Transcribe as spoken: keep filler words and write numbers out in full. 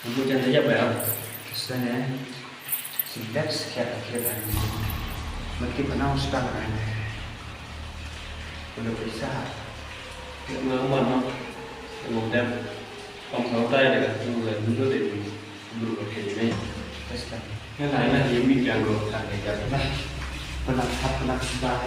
Umu jan da yap ya. Sene. Sindep sekiat akhir ani. Mati panau sedang ani. Udah bisa. Ya, mau, mau, mau. Mau dem. Pam sautai dekat tu, mundur deh. Mundur pakai ini. Terus kan. Ya, lain lah, dia mikir yang gua tak ada. Nah, pernah, pernah sebar.